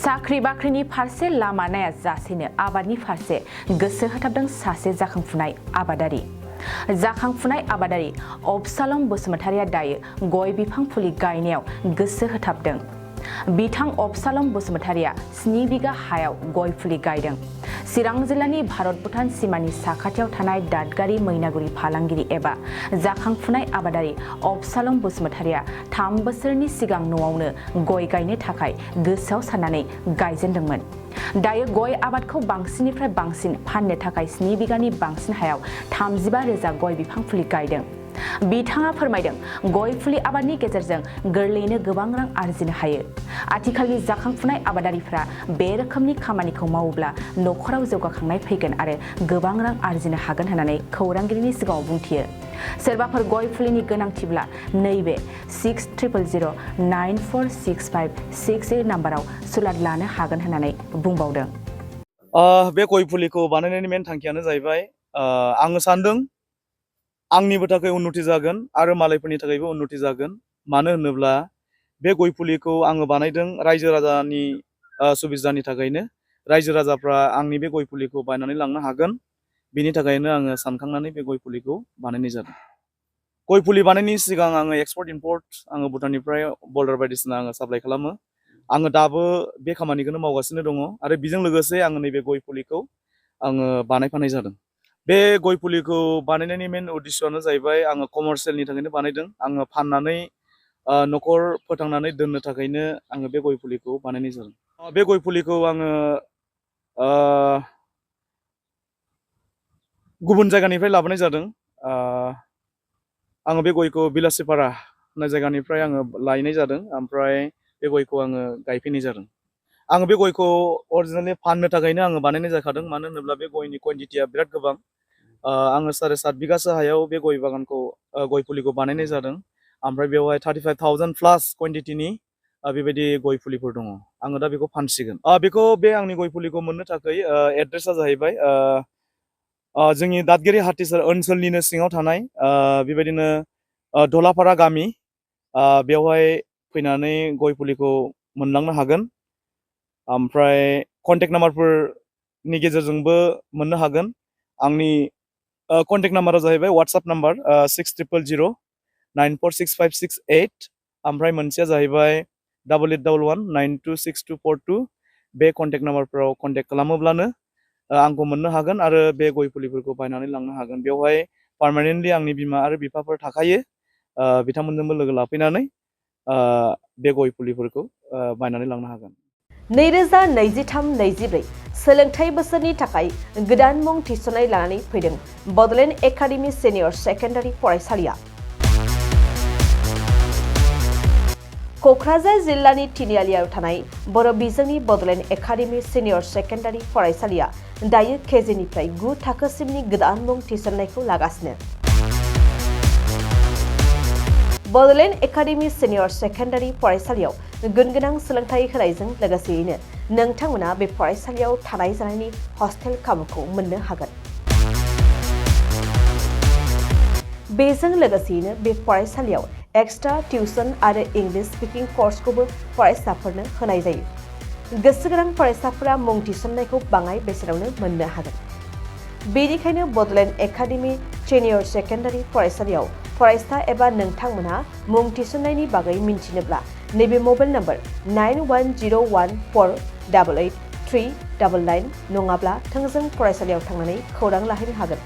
साख्रि बाख्रिनि फारसे लामा नायाजासेनो आबादनि फारसे गोसो होथाबदों सासे जाखांफुनाय आबादारि। जाखांफुनाय आबादारि अबसालम बसुमतारिया दायो गय बिफां फुलि गायनायाव गोसो होथाबदों। बिथां अबसालम बसुमतारिया 7 बिगा हायाव गय फुलि गायदों। चिरां जिल्लानि भारत भुटान सीमानि साखाथियाव थानाय दादगारि मैनागुरि फालांगिरि एबा जाखांफुनाय आबादारि अबसालम बसुमतारिया 3 बोसोरनि सिगां न'आवनो गय गायनो थाखाय गोसोआव साननानै गायजेनदोंमोन। दायो गय आबादखौ बांसिननिफ्राय बांसिन फाननो थाखाय 7 बिगानि बांसिन हायाव 35,000 गय बिफां फुलि गायदों। बिथाङा फोरमायदों, गय फुलि आबादनि गेजेरजों गोरलैयैनो गोबां रां आरजिनो हायो। आथिखालनि जाखांफुनाय आबादारिफ्रा बे रोखोमनि खामानिखौ मावोब्ला नखराव जौगाखांनाय फैगोन आरो गोबां रां आरजिनो हागोन होननानै खौरांगिरिनि सिगाङाव बुंथियो। सोरबाफोर गय फुलिनि गोनांथिब्ला नैबे 6000946568 नाम्बाराव सुलाद लानो हागोन होननानै बुंबावदों। बे गय फुलिखौ बानायनायनि मेन थांखियानो जाहैबाय आङो सानदों आंनिबो थाखाय उन्नति जागोन आरो मालायफोरनि थाखायबो उन्नति जागोन। मानो होनोब्ला बे गय फुलिखौ आङो बानायदों रायजो राजानि सुबिदानि थाखायनो। रायजो राजाफ्रा आंनि बे गय फुलिखौ बायनानै लांनो हागोन, बिनि थाखायनो आङो सानखांनानै बे गय फुलिखौ बानायनाय जादों। गय फुलि बानायनायनि सिगां आङो एक्सपर्ट इम्पर्ट आङो भुटाननिफ्राय बल्डार बायदिसिना आङो साप्लाइ खालामो। आङो दाबो बे खामानिखौनो मावगासिनो दङ आरो बेजों लोगोसे आङो नैबे गय फुलिखौ आङो बानायफानाय जादों। बे गय फुलिखौ बानायनायनि मेन उद्देश्यआनो जाहैबाय आङो कमार्शियेलनि थाखायनो बानायदों। आङो फाननानै न'खर फोथांनानै दोननो थाखायनो आङो बे गय फुलिखौ बानायनाय जादों। बे गय फुलिखौ आङो गुबुन जायगानिफ्राय लाबोनाय जादों। आङो बे गयखौ बिलासिपारा होननाय जायगानिफ्राय आङो लायनाय जादों, ओमफ्राय बे गयखौ आङो गायफैनाय जादों। आङो बे गयखौ अरिजिनेलि फाननो थाखायनो आङो बानायनाय जाखादों। मानो होनोब्ला बे गयनि क्वान्टिटिया बिराद गोबां। आङो 7.5 बिगासो हायाव बे गय बागानखौ गय फुलिखौ बानायनाय जादों। ओमफ्राय बेवहाय 35,000 प्लास क्वान्टिटिनि बेबायदि गय फुलिफोर दङ। आङो दा बेखौ फानसिगोन। बे आंनि गय फुलिखौ मोननो थाखाय एड्रेसा जाहैबाय जोंनि दादगिरि हाथिसार ओनसोलनिनो सिङाव थानाय बेबायदिनो धलापारा गामि, बेवहाय फैनानै गय फुलिखौ मोनलांनो हागोन। ओमफ्राय कन्टेक्ट नाम्बारफोरनि गेजेरजोंबो मोननो हागोन। आंनि कन्टेक्ट नाम्बारा जाहैबाय वाट्सएप नाम्बार 6000946568, ओमफ्राय मोनसेया जाहैबाय 8811926242। बे कन्टेक्ट नाम्बारफोराव कन्टेक्ट खालामोब्लानो आंखौ मोननो हागोन आरो बे गय फुलिफोरखौ बायनानै लांनो हागोन। बेवहाय पार्मानेन्टलि आंनि बिमा आरो बिफाफोर थाखायो। बिथांमोनजोंबो लोगो लाफैनानै बे गय फुलिफोरखौ बायनानै लांनो हागोन। 2023-24 सोलोंथाइ बोसोरनि थाखाय गोदान मुं थिसननाय लानानै फैदों बड'लेण्ड एकाडेमि सिनियर सेकेन्डारि फरायसालिया। क'क्राझार जिल्लानि तिनिआलियाव थानाय बर' बिजोंनि बड'लेण्ड एकाडेमि सिनियर सेकेन्डारि फरायसालिया दायो केजिनिफ्राय 9 थाखोसिमनि गोदान मुं थिसननायखौ लागासिनो। बड'लेण्ड एकाडेमि सिनियर सेकेन्डारि फरायसालियाव गुन गोनां सोलोंथाइ होनायजों लोगोसेयैनो नोंथांमोना बे फरायसालियाव थानाय जानायनि हस्टेल खाबुखौ मोननो हागोन। बेजों लोगोसेयैनो बे फरायसालियाव एक्सट्रा टिउसन आरो इंलिश स्पिकिं कर्सखौबो फरायसाफोरनो होनाय जायो। गोसो गोनां फरायसाफोरा मुं थिसननायखौ बाङाय बेसेनावनो मोननो हागोन। बेनिखायनो बड'लेण्ड एकाडेमि सिनियर सेकेन्डारि फरायसालियाव फरायसा एबा नोंथांमोनहा मुं थिसननायनि बागै मिन्थिनोब्ला नैबे मबाइल नम्बर 9101488399 नङाब्ला थोंजों फरायसालियाव थांनानै खौरां लाहैनो हागोन।